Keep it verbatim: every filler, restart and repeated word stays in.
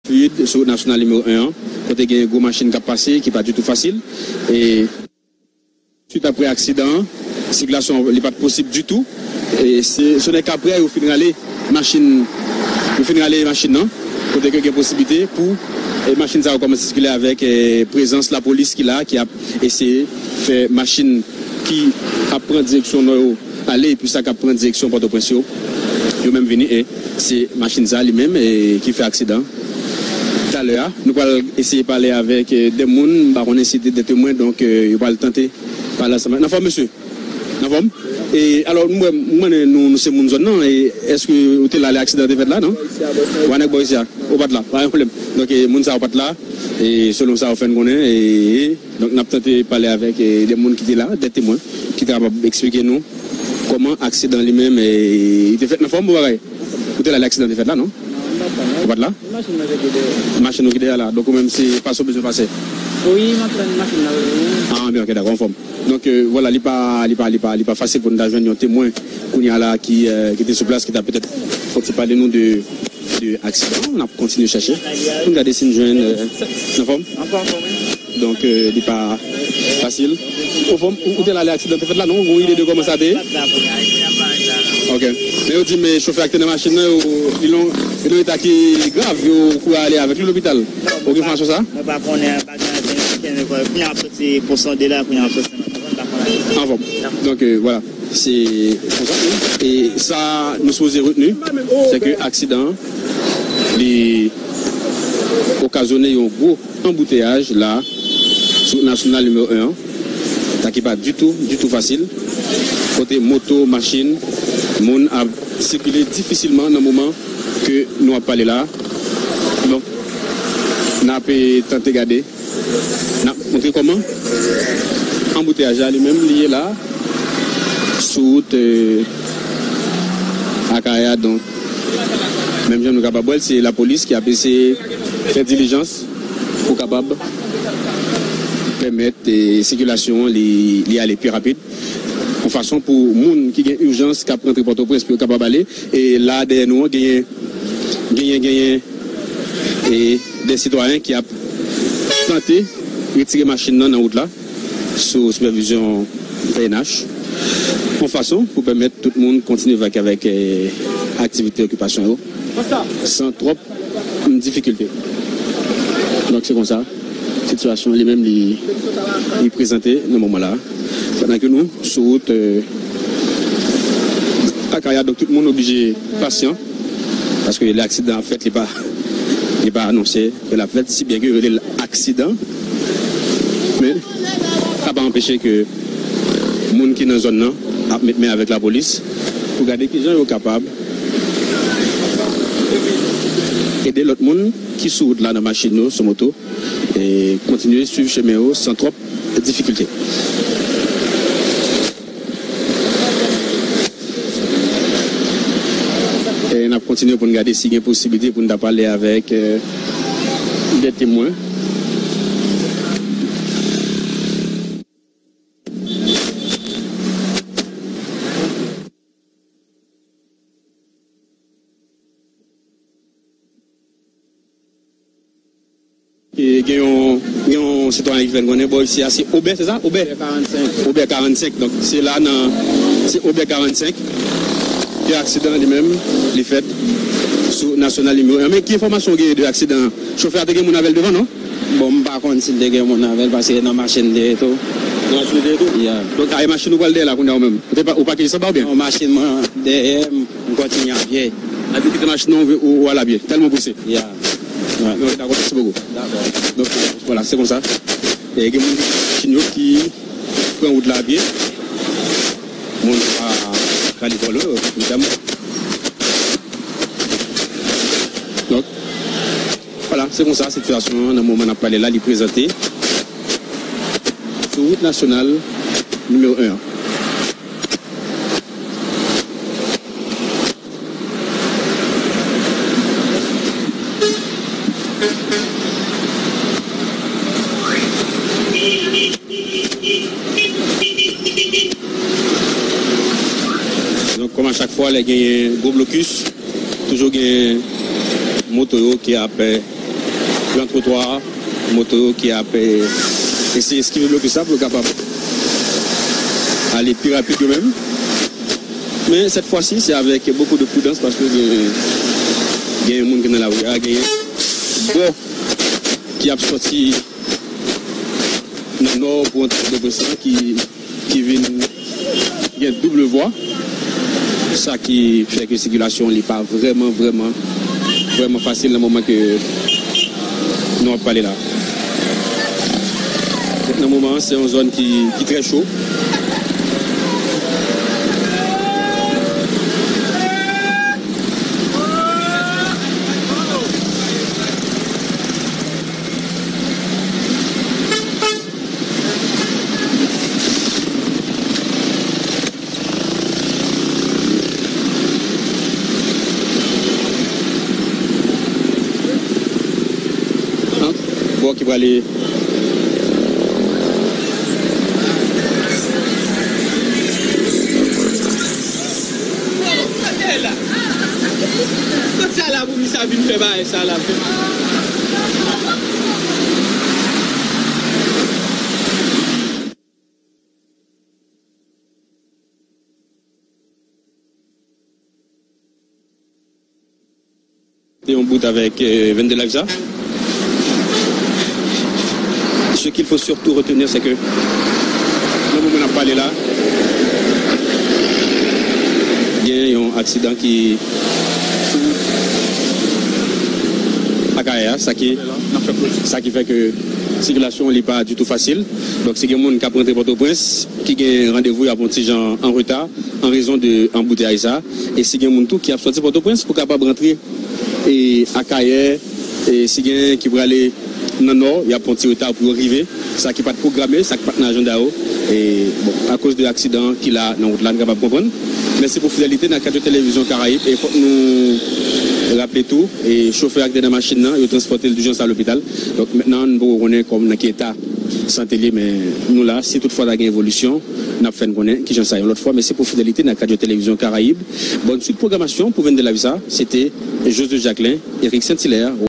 fluid sou wout nasyonal nimewo en an, kote gen gwo machin k ap pase, ki pa ditou fasil. E swit apre aksidan an, sikilasyon li pa t posib ditou. E se, se nèk apre yo fin rale machin, yo fin rale machin nan, kote ke gen posiblite pou, e, machin sa yo kòmanse sikile avèk, e, prezans lapolis ki la, ki ap eseye fè machin ki ap pran direksyon nò yo ale, epi sa k ap pran direksyon Pòtoprens yo, yo menm vini, e se machin sa li menm, e, ki fè aksidan. Talè a, nou pral eseye pale avèk, e, de moun, m pa konnen si te de temwen, donk, e, yo pral tante pale ansanm. Nan fòm, mesye? Nan fòm? E, alò, m wè, m konnen nou, nou se moun zòn nan, e èske ou te la lè aksidan te fèt la, non? Ou pa nèg bò isi a? Ou pa t la, pa gen pwoblèm. Donk, e, moun sa yo pa t la, e selon sa yo fè n konnen, e, donk, n ap tante pale avèk, e, de moun ki te la, de temwen, ki ta kapab eksplike nou kòman aksidan li menm, e, li te fèt nan fòm ou bagay? Ou te la lè aksidan te fèt la, non? Ou pa t la? Machin ou ki dèyè la. Donk, ou menm, se pase w bezwen pase? Wi, m ap tann machin nan. Ah, byen, ok, dakò, anfòm. Donk, e, vwala, li pa, li pa, li pa, li pa fasil pou n ta jwenn yon temwen kounye a la ki, e, ki te sou plas, ki ta petèt fon ti pale nou de, de aksidan. N ap kontinye chèche pou n gade si n jwenn, e, nan fòm. Anfòm, anfòm, wi. Donk, e, li pa fasil. Ou, ou, ou te la lè aksidan te fèt la, non? Ou gen ide de kòman sa te ye? Ok. Men yo di, men chofè a ki te nan machin nan, yo, li nan, li nan eta ki grav, yo kouri ale avèk li lopital. Ou gen enfòmasyon sa? Mwen pa konnen, pa gen ankenn, kounye a ap soti pou sonde la, kounye a ap soti nan telefòn, pa konnen. Anfòm. Donk, e, vwala. Se konsa. E sa nou sipoze retni, se ke aksidan an, li okazyone yon gwo anbouteyaj la, sou nasyonal nimewo en an, sa ki pa ditou, ditou fasil, kote moto, machin, moun ap sikile difisilman nan moman ke nou ap pale la. Donk, n ap, e, tante gade. N ap montre kòman anbouteyaj la li menm li ye la sou wout, e, Akaya. Donk, menm jan nou kapab wè l, se lapolis ki ap eseye fè dilijans pou kapab pèmèt, e, sikilasyon an li, li ale pi rapid. Yon fason pou moun ki gen ijans k ap rantre Pòtoprens pou yo kapab ale. E la, dèyè nou an, genyen, genyen, genyen, e, de sitwayen ki ap tante retire machin nan nan wout la, sou sipèvizyon P N H, yon fason pou pèmèt tout moun kontinye vak avèk, e, aktivite okipasyon yo, san twòp difikilte. Donk, se konsa sitiyasyon li menm li, li prezante nan moman la. Pandan ke nou sou wout, e, Akaya, donk tout moun oblije pasyan, paske lè aksidan ap fèt, li pa, li pa anonse ke l ap fèt, si byen ke yo rele l aksidan. Men, sa pa anpeche ke moun ki nan zòn nan ap met men avèk lapolis pou gade kijan yo kapab ede lòt moun ki sou wout la nan machin yo, sou moto, e kontinye swiv chemen yo san twòp difikilte. E n ap kontinye pou n gade si gen posiblite pou n ta pale avèk, e, de temwen. E gen yon, gen yon sitwayen ki fè n konnen bò isi a se Obè, se sa? Obè? Obè karannsenk. Obè karannsenk. Donk, se la nan, se Obè karannsenk ke aksidan an li menm, li fèt sou nasyonal nimewo en. Men ki enfòmasyon w genyen de aksidan an? Chofè a te gen moun avè l devan, non? Bon, m pa konn si l te gen moun avè l, paske nan machin li te ye tou. Nan machin li te ye tou? Ya. Donk, a, e machin ou pral dèyè la kounye a ou menm? Ou te pa, ou pake jis anba oubyen? Non, machin mwen dèyè m. M kontinye a pye. A di kite machin nan, ou, ou, ou al a pye, tèlman prese. Ya. Wi. Ok, dakò, mèsi bokou. Dakò. Donk, vwala, se konsa. E gen moun ki kite machin yo ki pran wout la a pye. Moun pa ka li vòlò yo, evidaman. Donk, vwala, se konsa sitiyasyon an nan moman n ap pale la, li prezante sou wout nasyonal nimewo en an. Donk, kòm a chak fwa, lè genyen gwo blokis, toujou gen moto yo ki ap, eh, Jan twotwa, moto yo ki ap, eh, eseye eskive blokis la pou yo kapab ale pi rapid yo menm. Men, sèt fwa si, se avèk bokou de pridans, paske gen, gen moun ki nan lari a, gen bò ki ap sòti nan nò pou antre Pòtoprens lan, ki, ki vin gen doub vwa. Sa ki fè ke sikilasyon li pa vrèman, vrèman, vrèman fasil nan moman ke nou ap pale la. Nan moman an, se yon zòn ki, ki trè cho. Bò ki prale. Kot sa la pou misye vin fè bagay sa la? Te yon bout avèk, euh, Vendelaviza. Ce qu'il faut surtout retenir, c'est que nan moman n ap pale la, gen yon aksidan ki Akayè a, sa ki, sa ki fè ke sikilasyon li pa ditou fasil. Donk, si gen moun k ap rantre Pòtoprens, ki gen randevou, y ap yon ti jan an reta, an rezon de anbouteyaj sa. E si gen moun tou ki ap sòti Pòtoprens pou kapab rantre, e, Akayè, e si gen ki prale nan Nò, y ap pran ti reta pou yo rive. Sa ki pa t pwograme, sa ki pa t nan ajanda yo. E, bon, akoz de aksidan ki la nan wout la, n kapab konprann. Mèsi pou fidelite n ak Radyo Televizyon Karayib. E fòk nou raple tou, e chofè ak dènye machin nan, yo transpòte l dijans a lopital. Donk, mentnan, nou poko konnen kòm nan ki eta sante li, men nou la, si toutfwa ta gen evolisyon, n ap fè n konnen kijan sa yon lòt fwa. Mèsi pou fidelite n ak Radyo Televizyon Karayib. Bòn swit pwogramasyon pou Vendelaviza. Se te Josué Jacquelin, Eric Saint-Hilaire.